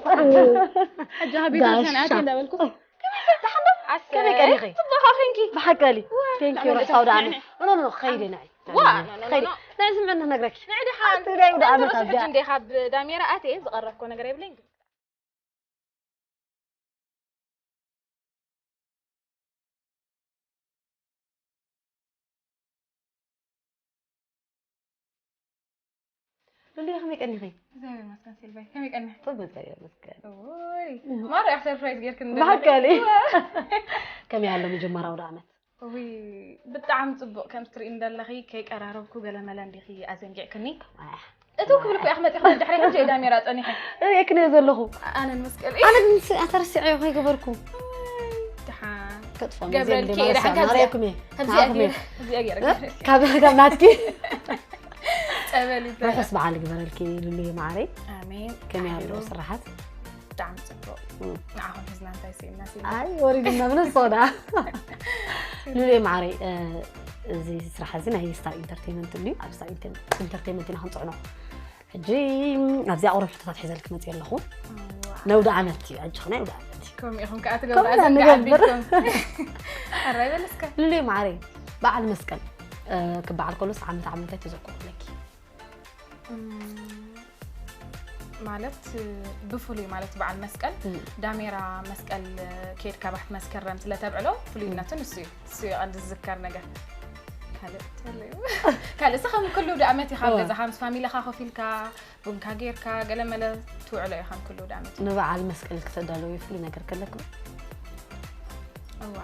ሕጂ ኣብ ቤት ጋሻ። ሰንኣት እንዳበልኩ። ኣሰይ። ከመይ ቀኒኺ? ጽቡቕ ኾንኪ። ብሓቂ በሊ። ዋ፣ Thank you፣ ብጣዕሚ ርሑስ ኣውደ ዓመት። ደስ ይብል። ኖ፣ ኖ፣ ኖ፣ ኸይዲ ንዒ። ዋ፣ ኖ፣ ኖ፣ ኖ፣ ኸይዲ። ኖ። ናይ ዝምዕና ነግረኪ። ንዒ ደሓን። ኣቲ ናይ ኣውደ ዓመት ኣንተ ኣብዚኣ። ሕጂ እንደ ካብ ዳሜራ ኣትየ ዝቐረብኮ ነገር የብለይን። ሉልየ፣ ከመይ ቀኒኺ? እግዚኣብሔር ይመስገን ሲልቫይ፣ ከመይ ቀኒኺ? ጽቡቅ፣ እግዚኣብሔር ይመስገን። ኡይ፣ እም። ማራ ኢኻ ሰርፕራይዝ ጌርክኒ ብሓቂ ዘለኺ። ከመይ ኣሎ ምጅማር ኣውደ ዓመት? ኡይ፣ ብጣዕሚ ጽቡቅ፣ ከምቲ ትርእይኒ ዘለኺ ከይቀራረብኩ ገለ መለ እንዲኺ ኣዘንጊዕክኒ። ኣሕ። እትው ክብል እኮ እየ ክመጽእ፣ ድሕሪ ሕጂ እየ ዳሜራ ጸኒሐ። እየ ክንየ ዘለኹ። ኣነን መስቀል። ኣነ ግን ስ-፣ ኣታ ረሲዐዮ ከይገበርኩ። ደሓን። ከጥፎም ገብረልኪ እየ፣ ደሓን ካብዚኣ። ማርያኩም እየ። ካብዚኣ ናኹም እየ። ገይረ፣ ካብዚኣ ገይረ፣ እ? ገብረልኪ። ካብ፣ ካብ ናትኪ። ጸበል ይበል። ርሑስ በዓል ይግበረልኪ ሉሉየ ማዓረይ። ኣሜን። ከመይ ኣሎ ኣሜን። ስራሓት? ብጣዕሚ ጽቡቕ። እም። ንዓኹም ሒዝና እንታይ ስኢልና ሲልና። ኣይ፣ ወሪድና ብነሶዳ። ሉሉየ ማዓረይ፣ እ፣ እዚ ስራሕ እዚ ናይ ስታር ኢንተርቴይንመንት እዩ። ኣብ ስታር ኢንተር-፣ ኢንተርቴይንመንት ኢና ክንጽዕኖ። ሕጂ ኣብዚኣ ቁሩብ ሕቶታት ሒዘልኪ መጽየ ኣለኹ። እዋ። ነውዲ ዓመት እዩ፣ ሕጂ ኸ ናይ ውዲ ዓመት እዩ። ከምኡ ኢኹም ከኣ ከምኡ ትገብሩ፣ ኢና ኣዘንጋ ንገብር። ዓቢድኩም። ሕራይ በል እስከ። ሉሉየ ማዓረይ፣ በዓል መስቀል፣ እ፣ ክበዓል ከሎስ ዓመት ዓመት እንታይ ተዘክሩ ኣለኪ? እም፣ ማለት፣ ብፍሉይ ማለት በዓል መስቀል፣ እም። ዳሜራ መስቀል ኬድካ ባሕቲ መስከረም ስለ ተብዕሎ፣ ፍሉይነቱ እም። ንሱ እዩ። ንሱ እዩ ቀንዲ ዝዝከር ነገር። ካልእ ተለዩ። ካልእ፣ እስኻ ከም ኩሉ ውዲ ዓመት ኢኻ ኣብ እወ። ገዛኻ ምስ ፋሚሊኻ ኮፍ ኢልካ፣ ቡንካ ጌርካ፣ ገለ መለ ትውዕሎ ኢኻ ከም ኩሉ ውዲ ዓመት። ንበዓል መስቀል ክተዳለዊ ፍሉይ ነገር ከለኩም? እዋ፣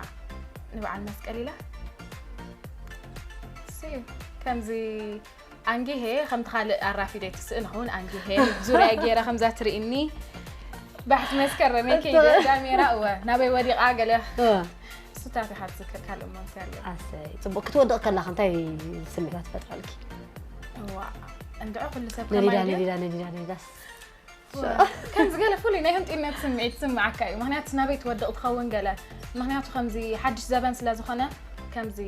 ንበዓል መስቀል ኢላ? እሱ እዩ። ከምዚ ኣንጊሄ፣ ከምቲ ካልእ ኣራፊደ ትስእን ኸውን ኣንጊሄ፣ ዙርያ ገይረ ከምዛ ትርእኒ፣ ባሕቲ መስከረመይ ከይደ እቶ- ዳሜራ፣ እወ፣ ናበይ ወዲቓ ገለ። እወ። እሱታት ኢኻ ትዝክር፣ ካልእ እሞ እንታይ ኣሎ? ኣሰይ፣ ጽቡቕ። ክትወድቕ ከላኻ እንታይ ስምዒታት ትፈጥረልኪ? እዋ፣ እንድዒ ኩሉ ሰብ ነዲዳ፣ ከማይ ድዩ? ነዲዳ፣ ነዲዳ፣ ነዲዳስ? ከምዚ ገለ ፍሉይ ናይ ህንጢነት ስምዒት ዝስምዓካ እዩ። ምኽንያቱ ናበይ ትወድቕ ትኸውን ገለ። ምኽንያቱ ከምዚ ሓድሽ ዘበን ስለ ዝኾነ፣ ከምዚ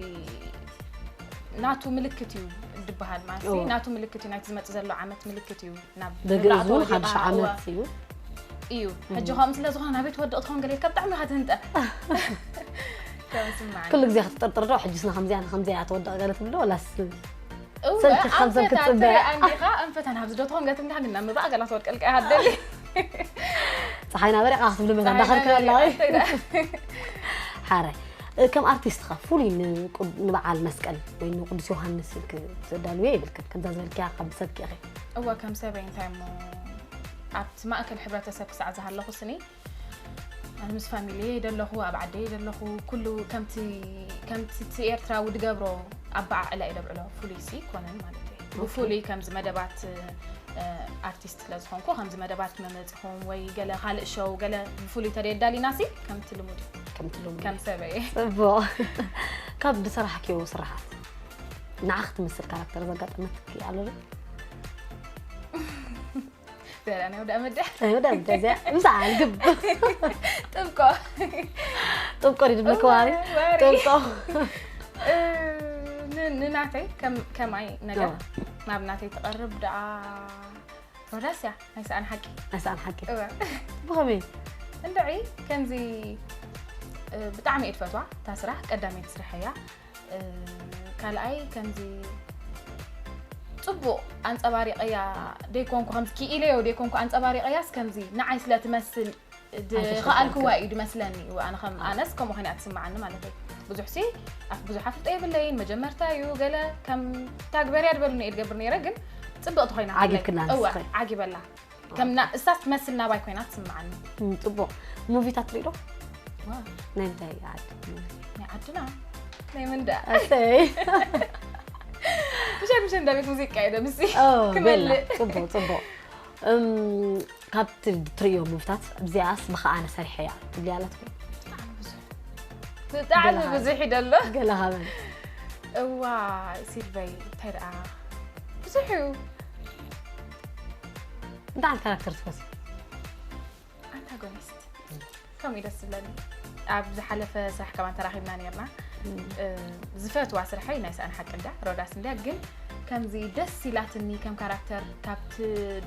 ናቱ ምልክት እዩ ድበሃል ማለት እዩ። እዎ። ናቱ ምልክት እዩ፣ ናይቲ ዝመጽእ ዘሎ ዓመት ምልክት እዩ። ናብ ብግእዝ ምብራቕ እውን ተወዲቓ፣ ሓድሽ ዓመት እወ። እዩ። እዩ። እም። ሕጂ ከምኡ ስለ ዝኾነ ናበይ ትወድቕ ትኸውን ገለ ኢልካ ብጣዕሚ ኢኻ ትህንጠ። ከም ዝስምዓኒ። ኩሉ ግዜ ክትጥርጥር ዶ? ሕጅስ ንኸምዚኣ ንኸምዚኣ እያ ትወድቕ ገለ ትብል ዶ? ወላስ እወ፣ ሰልኪ ካብ ሰብ ኣንፈታ ክትጽበያ። ትርኢ ኣንዲኻ፣ ኣንፈታ ናብዚ ዶ ትኾን ገለ ትብል፣ ግን ናብ ምብራቕ ገላ ትወድቀልካ እያ ሃደሊ። ጸሓይና በሪቓ ክትብሊ መታ ጸሓይና እንዳኸድካ በሪቓ፣ ኣለዋ። እንታይ ደኣ? ሓራይ። እ፣ ከም ኣርቲስት ኸ ፍሉይ ንቁድ-፣ ንበዓል መስቀል ወይ ንቅዱስ ዮሃንስ ኢልኪ ትዳልውዮ የብልክን? ከምዛ ዝበልክያ ካብ ሰብኪ ኢኺ። እወ፣ ከም ሰበይ እንታይ እሞ ኣብቲ ማእከል ሕብረተሰብ ክሳዕ ዝሃለኹ ስኒ፣ ኣነ ምስ ፋሚሊየይ ደለኹ፣ ኣብ ዓደይ ደለኹ፣ ኩሉ ከምቲ፣ ከምቲ እቲ ኤርትራዊ ድገብሮ ኣበዓዕላ እየ ደብዕሎ፣ ፍሉይሲ ይኮነን ማለት እየ። ኦኬ። ብፍሉይ ከምዚ መደባት፣ እ፣ ኣርቲስት ስለ ዝኾንኩ፣ ከምዚ መደባት መመጺኹም ወይ ገለ ካልእ ሾው፣ ገለ ብፍሉይ ተደየዳሊናሲ፣ ከምቲ ልሙድ እዩ። ከምቲ ልሙድ። ከም ሰበይ። ጽቡቕ። ካብ ዝሰራሕክዮ ስራሓት፣ ንዓኺ ትመስል ካራክተር ዘጋጠመትኪ ኣሎ ዶ? ደህና ነው፣ ወደ መደ። ወደ መደ እዚኣ። ምሳኣ ልግብ። ጥብቆ። ጥብቆ ድዩ ድብለኪ ዋሪ? ዋሪ። ጥብቆ። እ፣ ን-፣ ንናተይ ከም-፣ ከማይ ነገር፣ እወ። ናብ ናተይ ትቐርብ ደኣ ሮዳስ እያ፣ ናይ ሰኣን ሓቂ። ናይ ሰኣን ሓቂ። እወ። ብኸመይ? እንድዒ፣ ከምዚ፣ እ፣ ብጣዕሚ እየ ትፈትዋ፣ እታ ስራሕ ቀዳመይቲ ስራሕ እያ። እ፣ ካልኣይ ከምዚ ጽቡቕ ኣንጸባሪቐያ ደይኮንኩ፣ ከምዚ ክኢለዮ ደይኮንኩ ኣንጸባሪቐያስ ከምዚ ንዓይ ስለ ትመስል ድ-፣ ኣይተሸገርክን። ዝኸኣልክዋ እዩ ድመስለኒ። እወ፣ ኣነ ከም፣ ኣነስ ከምኡ ኮይነ እያ ትስምዓኒ ማለት እዩ። ብዙሕሲ ኣፍ-፣ ብዙሕ ኣፍልጦ የብለይን፣ መጀመርታ እዩ፣ ገለ ከም ታግበርያ ድበሉኒ እየ ድገብር ነይረ፣ ግን ጽብቕቲ ኮይና ዓጊብክላ ኣለይ። እወ፣ ንስኺ። ዓጊበላ። ከም ና-፣ እሳስ ትመስል ናባይ ኮይና ትስምዓኒ። እም፣ ጽቡቕ። ሙቪታት ትርኢ ዶ? ዋ። ናይ እንታይ ዓዲ ሙቪ? ናይ ዓድና። ናይ መን ደኣ? ኣሰይ። ምሸት ምሸት እንዳ ቤት ሙዚቃ እዩ ደምሲ። ኦ፣ ክመልእ። ቤላ። ጽቡቕ፣ ጽቡቕ። እም፣ ካብቲ ትርእዮ ሙቪታት፣ እዚኣስ ብኸኣ ኣነ ሰሪሐያ ትብልያ ኣላትኪ? ብጣዕሚ ብዙሕ። ብጣዕሚ ገለ ብዙሕ እዩ ደሎ። ገለ ሃበን። እዋይ፣ ሲልቨይ፣ እንታይ ደኣ? ብዙሕ እዩ። እንታይ ዓይነት ካራክተር ትፈትዊ? ኣንታጎኒስት። ከምኡ እዩ ደስ ዝብለኒ። ኣብ ዝሓለፈ ስራሕ ከማን ተራኺብና ነርና። እም። እ፣ ዝፈትዋ ስርሐይ ናይ ሰኣን ሓቂ እንድያ፣ ሮዳስ እንድያ፣ ግን ከምዚ ደስ ኢላትኒ ከም ካራክተር ካብቲ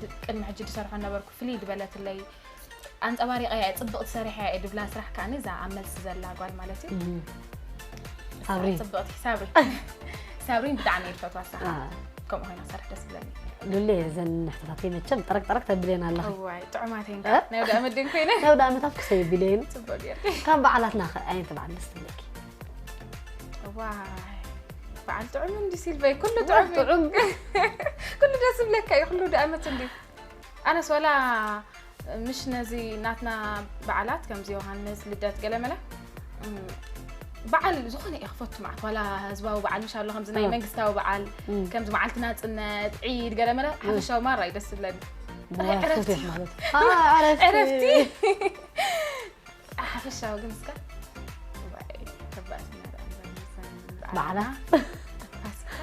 ድ-፣ ቅድሚ ሕጂ ዝሰርሖ ነበርኩ ፍልይ ዝበለትለይ፣ ኣንጸባሪቐያ እየ፣ ጽብቕቲ ሰሪሐያ እየ ድብላ ስራሕ ከኣ እዛ ኣብ መልሲ ዘላ ጓል ማለት እዩ። እም። ሳብሪን። ጽብቕቲ ሳብሪ። ሳብሪን ብጣዕሚ እየ ዝፈትዋ፣ ንሳ አ። ከምኡ ኮይና ትሰርሕ ደስ ይብለኒ። ሉሌ፣ እዘን ንሕቶታተይ መቸም ጠረቅ ጠረቅ ተብሌን ኣለኺ። እዋይ ጥዑማት እየን። እ? ናይ ወደ ኣመድን ኮይነ ናይ ወደ ዓመታት ክሰይ ቢለይን ጽቡቅ ጌርኪ። ካብ በዓላትና ከ ኣየን ትበዓል ደስ ትብለኪ? እዋይ በዓል ጥዑም እንዲ ሲልበይ፣ ኩሉ ጥዑም እዩ። ጥዑም። ኩሉ ደስ ይብለካ እዩ፣ ኩሉ ደኣመት እንዲ። ኣነስ ወላ ምሽ ነዚ ናትና በዓላት ከምዚ ዮሃንስ፣ ልደት፣ ገለመለ፣ እም፣ በዓል ዝኾነ እየ ክፈቱ ማለት፣ ዋላ ህዝባዊ በዓል ምሽ ኣሎ፣ ከምዚ ናይ እም። መንግስታዊ በዓል፣ እም። ከምዚ መዓልቲ ናጽነት፣ ዒድ፣ ገለመለ፣ ሓፈሻዊ ማራ እዩ ደስ ዝብለኒ። ጥራይ ዋው፣ ዕረፍቲ። ትውፊት ማለት። አ፣ ዕረፍቲ። ዕረፍቲ። ሓፈሻዊ ግን እስከ፣ እዋይ፣ ከባድ ነገር ኣሎ፣ በዓላት። ፋሲካ።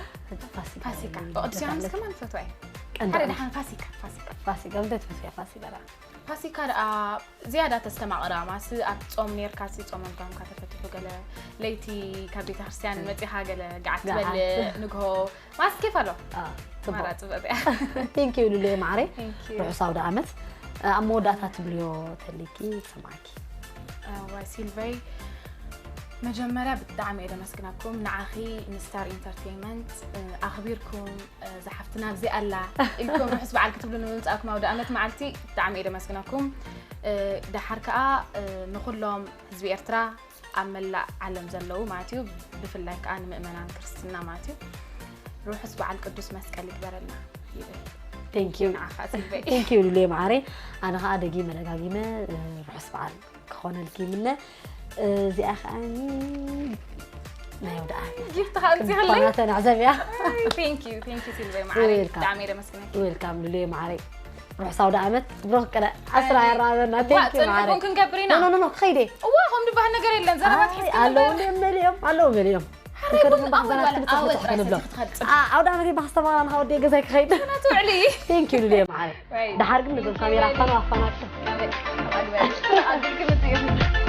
ፋሲካ። ፋሲካ። እዩ ብቅዱስ ዮሃንስ ዝብሃል። ከማን ፈትዋ እየ። ቀንዲ ሓደ ዕረፍቲ። ደሓን ፋሲካ፣ ፋሲካ። ፋሲካ፣ እንታይ ትፈትያ ፋሲካ ደኣ? ፋሲካ ደኣ ዝያዳ ተስተማቕራ፣ ማስ ኣብ ጾም ኔርካ ሲ ጾም ኣልጋምካ ተፈቲሑ፣ ገለ ለይቲ ካብ ቤተ ክርስቲያን መጺኻ ገለ ገዓት ገዓት። ትበልእ፣ ንግሆ ማስ ኬፍ ኣሎ። አ፣ ጽቡቅ። ማራ ጽብቕቲ እያ። Thank you ሉሌ ማዕረይ። Thank you። ርሑስ ኣውደ ዓመት። እ፣ ኣብ መወዳእታ ትብልዮ ተልኪ ሰማዕኪ። እዋይ ሲልቨይ፣ መጀመርያ ብጣዕሚ እየ ደመስግነኩም፣ ንዓኺ ንስታር ኢንተርቴይንመንት፣ እ፣ ኣኽቢርኩም፣ እ፣ እዛ ሓፍትና ኣብዚ ኣላ ኢልኩም ርሑስ በዓል ክትብሉ ንምምጻእኩም ኣውደ ኣመት መዓልቲ ብጣዕሚ እየ ደመስግነኩም። እ፣ ደሓር ከኣ፣ እ፣ ንኹሎም ህዝቢ ኤርትራ ኣብ መላእ ዓለም ዘለዉ ማለት እዩ፣ ብፍላይ ከኣ ንምእመናን ክርስትና ማለት እዩ፣ ርሑስ በዓል ቅዱስ መስቀል ይግበረልና ይብል። Thank you። ንዓኻ ሲልቨይ። Thank you ሉሌ ማዕረይ። ኣነ ከኣ ደጊመ ደጋጊመ፣ እ፣ ርሑስ በዓል ክኾነልኪ ይምነ። እዚኣ ከኣ ናይ ወደኣ ጊፍት ከኣ ኣምጺኽለይ። ኮና ተናዕዘብ እያ። Thank you፣ thank you ሲልቨይ ማዕረይ። Welcome። ብጣዕሚ እየ ደመስግነኪ። Welcome ሉሌ ማዕረይ። ርሑስ ኣውደ ዓመት። ብሩኽ ቅነ ዓስራ ኣሜን። የራበና። ዋ፣ Thank you ጽንሕ ማዕረይ። እኮ ክንገብር ኢና። ኖ፣ ኖ፣ ኖ፣ ኖ፣ ክኸይደ። እዋ፣ ከም ድባህ ነገር የለን። ዘረባ ኣይ፣ ትሒዝኪ ኣለዉ ነበር። እንድዮም መሊኦም፣ ኣለዉ መሊኦም። ሓረይ ከደም ቡን ባሕዘና ኣወል ክልተ ኣወል ፈትሑ ጥራይ ንብሎም። ሰቲኺ ትኸዲ። ኣ፣ ኣውደ ዓመት ባሕስተማና ወዲ ገዛይ ክኸይድ። ናቱ ውዕሊ። Thank you ሉሌ ማዕረይ። ወይ። ደሓር ግን ነዞም Thank you ካሜራ very ኣፋኑ ኣፋናቸው። ናበይ? ኣብ ኣግባብ። ኣብ ግምት እዩ።